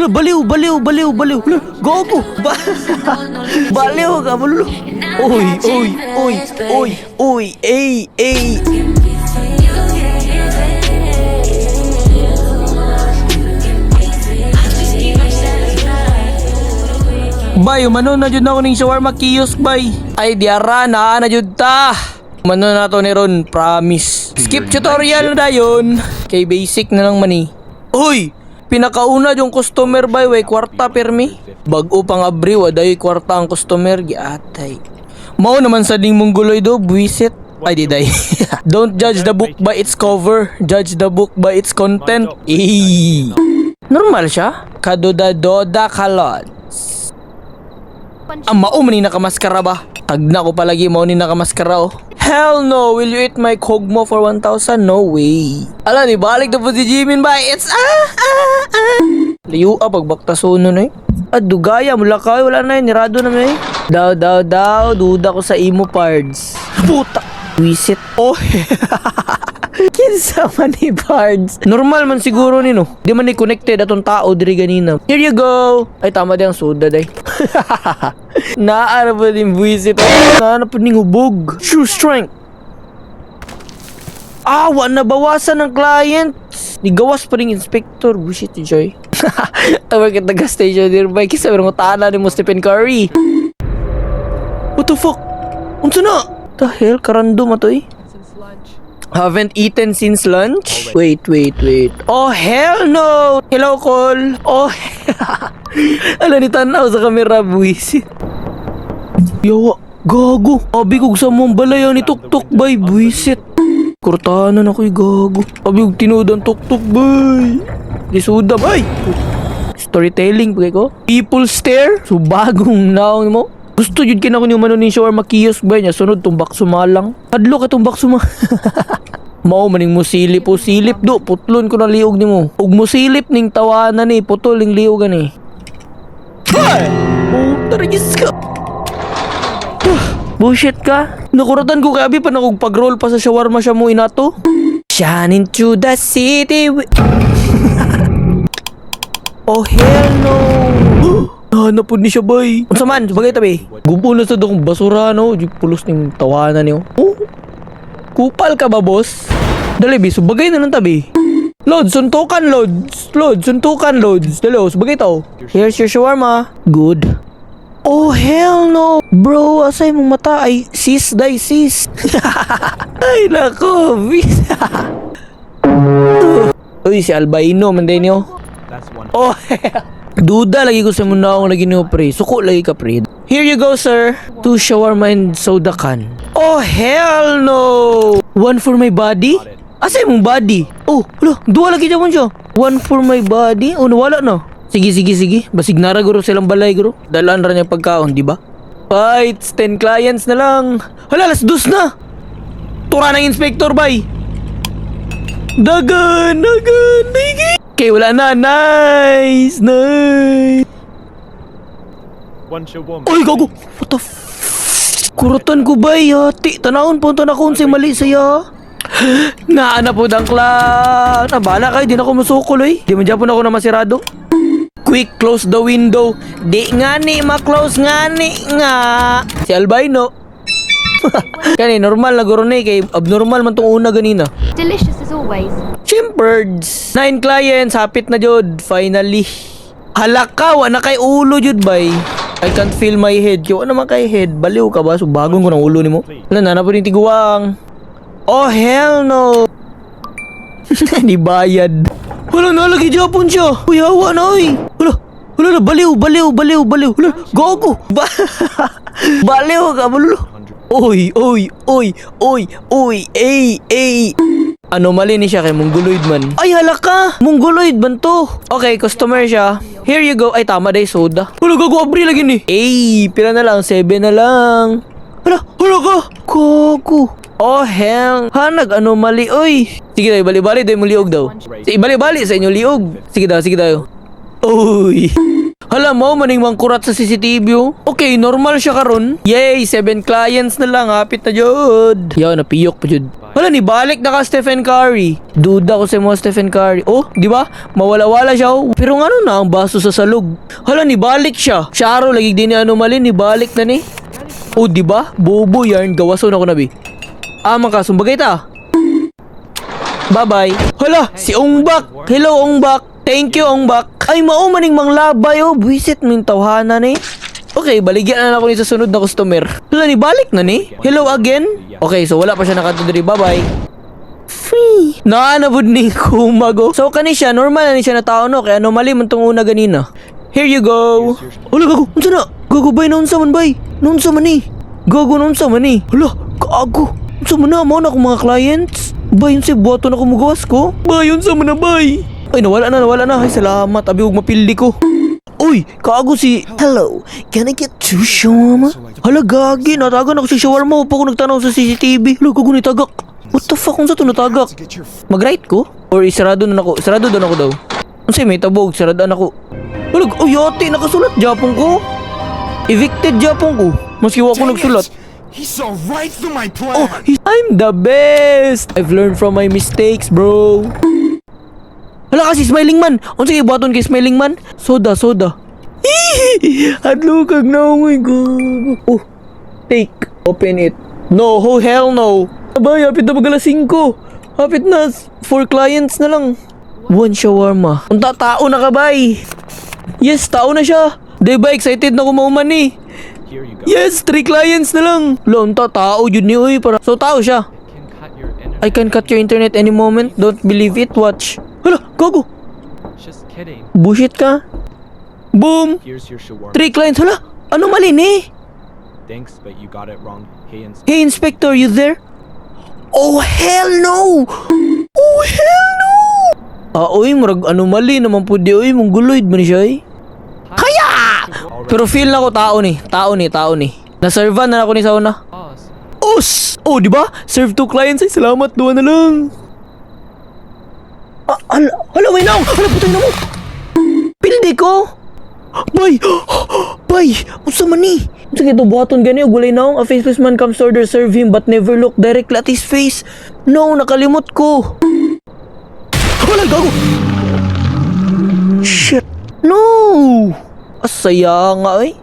Hala, baliw, baliw, baliw, baliw. Hala, gago. Baliw ka, baliw. Oy, oy, oy, oy, oy, ay, ay. Bay, umano na jud na ako ning shawarma kiosk, bay. Ay, diara na na jud ta. Umano na to ni Ron, promise. Skip tutorial na dayon. Kay basic na lang man eh. Uy! Pinakauna yung customer, bay, way kwarta permi. Bag-o pang abri, waday kwarta ang customer, giatay. Mao naman sa ding mongoloy do, buwisit. Ay, di day. Don't judge the book by its cover. Judge the book by its content. Eh. Normal siya. Kadoda-doda kalot. Ang mao man ni nakamaskara ba? Tagna ko palagi mao ni nakamaskara oh. Hell no! Will you eat my kogmo for 1,000? No way. Ala, ni balik na po si Jimin ba? It's ah ah ah. Layo ah, pagbaktasono na eh. Ah, dugaya, mula kayo, wala na eh, nirado na may. Daw, daw, daw, duda ko sa imo pards. Puta! Wisit. Oh, kinsa man ni pards. Normal man siguro ni no. Di man ni connected atong tao diri ganina. Here you go. Ay, tama di ang soda day. Naa na po din buwisit. Naa na po ning hubog. True strength. Ah, wa na bawasan ng client. Nigawas pa rin inspector. Bullshit, Joy. Tawag kita gas station nearby. Kisa meron ko tana ni mo Stephen Curry. What the fuck? Unsa na? The hell? Karandom ato eh. Haven't eaten since lunch? Wait, wait, wait. Oh, hell no! Hello, call. Oh, ala ni tanaw sa kamera, buwisit. Yawa, gago. Abi kog sa mong balay ni tuktok bay, buwisit. Kurtanan ako'y gago. Abi kog tinuod ang tuktok bay. Di sudam, ay! Storytelling pagay ko. People stare. So bagong naong mo. Gusto jud kina ko ni umano ni shawarma kiosk ba niya sunod tumbak sumalang. Hadlo ka tumbak suma. Mao maning musilip o silip do putlon ko na liog nimo. Ug musilip ning tawanan ni putol ning liog ani. Ay! Puta regis ka. Ah, bullshit ka. Nakuratan ko kay abi pa nakog pag-roll pa sa shawarma siya mo inato. Shine into the city. Oh hell no. Nahanap po ni siya bay. Unsa man, bagay tabi. Gubo na sa akong basura no. Di pulos ning tawanan niyo. Oh. Kupal ka ba, boss? Dali bi, bagay na lang tabi. Lods, suntukan, Lods. Lods, suntukan, Lods. Dali, oh, bagay tao. Here's your shawarma. Good. Oh, hell no. Bro, asay mong mata ay sis, day, sis. Ay, nako. Uy, si Albino, man din niyo. That's one. Oh, duda lagi ko sa muna akong lagi niyo, pre. Suko lagi ka, pre. Here you go, sir. Two shawarma and soda can. Oh, hell no! One for my body? Asa imong body? Oh, hala, duha lagi dyan siya. One for my body? Oh, nawala na. Sige, sige, sige. Basig nara guro silang balay guro. Dalaan ra niya pagkaon, di ba? Fights, 10 clients na lang. Hala, alas dos na. Tura ng inspector, bay. Dagan, dagan, dagan. Okay, wala na. Nice, nice. One shawarma. Uy, gago. What the f... Kurutan ko ba, yati? Tanahon po, tanahon sa mali saya. Naana po ang clown. Ah, bahala kayo, di na ako musukol, oy. Di man dyan po na ako na masirado. Quick, close the window. Di nga ni, ma-close nga ni nga. Si Albino. Kani, normal na guro ni, kay abnormal man tong una ganina. Delicious as always. Chimperds. Nine clients, hapit na jud. Finally. Halaka, wa na kay ulo jud bay. I can't feel my head. Kaya naman kay head. Baliw ka ba? So bagong ko ng ulo nimo. Wala na, na po yung tiguang. Oh, hell no. Di bayad. Wala na, lagi Japon siya. Uy, hawa na, uy. Wala, wala na, baliw, baliw, baliw, baliw. Wala, gago. Baliw ka, baliw. Uy, uy, uy, uy, uy, ay, ay. Anomaly ni siya kay Mongoloid man. Ay, hala ka! Mongoloid man to. Okay, customer siya. Here you go. Ay, tama day, soda. Hala, gago, abri lagi ni. Ay, pila na lang, 7 na lang. Hala, hala ka! Gago. Oh, hell. Ha, nag-anomaly, oy. Sige daw, bali-bali daw mo liog daw. Sige, bali-bali sa inyo liog. Sige daw, sige daw. Uy. Hala mo, maning mangkurat sa CCTV oh. Okay, normal siya karon. Yay, seven clients na lang. Hapit na jud. Yo, napiyok pa jud. Hala, ni balik na ka, Stephen Curry. Duda ko sa mo, Stephen Curry. Oh, di ba? Mawala-wala siya oh. Pero ngano na ang baso sa salog? Hala, ni balik siya. Charo, lagi din ni anomaly, ni balik na ni. Oh, di ba? Bobo yarn, gawason ako na bi. Ah, man ka, sumbagay ta. Bye-bye. Hala, si Ongbak. Hello, Ongbak. Thank you, Ongbak. Ay, mao maning manglabay, oh. Buisit min tawhana ni. Okay, baligyan na ako ni sa sunod na customer. Hala, ni balik na ni. Hello again. Okay, so wala pa siya nakadto diri. Bye-bye. Free. Naanabod ni kumago. So kani siya, normal na ni siya na tao no, kaya anomaly man tong una ganina. Here you go. Hala, gago, unsa na? Gago bay, naunsa man bay? Naunsa man ni? Gago, naunsa man ni? Hala, gago. Unsa man na mao na akong mga clients? Bay, unsa buhaton ako mugawas ko? Bay, unsa man na bay? Ay, nawala na, nawala na. Ay, salamat. Abi, ug mapildi ko. Uy, kaago si... Hello, can I get two shawarma? Hala, gagi. Natagan ako si shawarma. Upo ko nagtanaw sa CCTV. Hala, gago ni tagak. What the fuck? Unsa to natagak? Mag-right ko? Or isarado na ako? Sarado doon ako daw. Unsa may tabog? Saradan ako. Hala, oh, yate. Nakasulat. Japon ko. Evicted Japon ko. Maski wa ko Dang nagsulat. it! He saw right through my plan. Oh, I'm the best! I've learned from my mistakes, bro. Hala kasi Smiling Man. Unsa kay buhaton kay Smiling Man? Soda, soda. Hadlo kag naungoy ko. Oh, take. Open it. No, oh hell no. Abay, hapit na mag alas 5. Hapit na. Four clients na lang. One shawarma. Unta, tao na ka, bay. Yes, tao na siya. Di ba, excited na kumauman eh. Here you go. Yes, three clients na lang. Lo, unta, tao yun ni uy. Para... So, tao siya. Can cut your internet. I can cut your internet any moment. Don't believe it. Watch. Hala, gago. Just kidding. Bullshit ka. Boom. Here's your shawarma. Three clients. Hala, ano mali ni? Thanks, but you got it wrong. Hey, Hey, inspector, you there? Oh, hell no! Oh, hell no! Ah, oy, murag ano mali naman po di, oy, mongguloid man siya, eh. Kaya! Pero feel na ko tao ni, tao ni, tao ni. Na-servan na ako ni sa una. Boss. Us! Oh, di ba? Serve two clients. Ay, salamat. Duha na lang. Ah, hala, hala, may naong! Hala, putay na mo! Pildi ko! Bay! Bay! Unsa man ni? Unsa kito buhaton gani og walay naong? A faceless man comes to order serve him but never look directly at his face. No, nakalimot ko. Hala, gago! Shit! No! Asaya nga eh.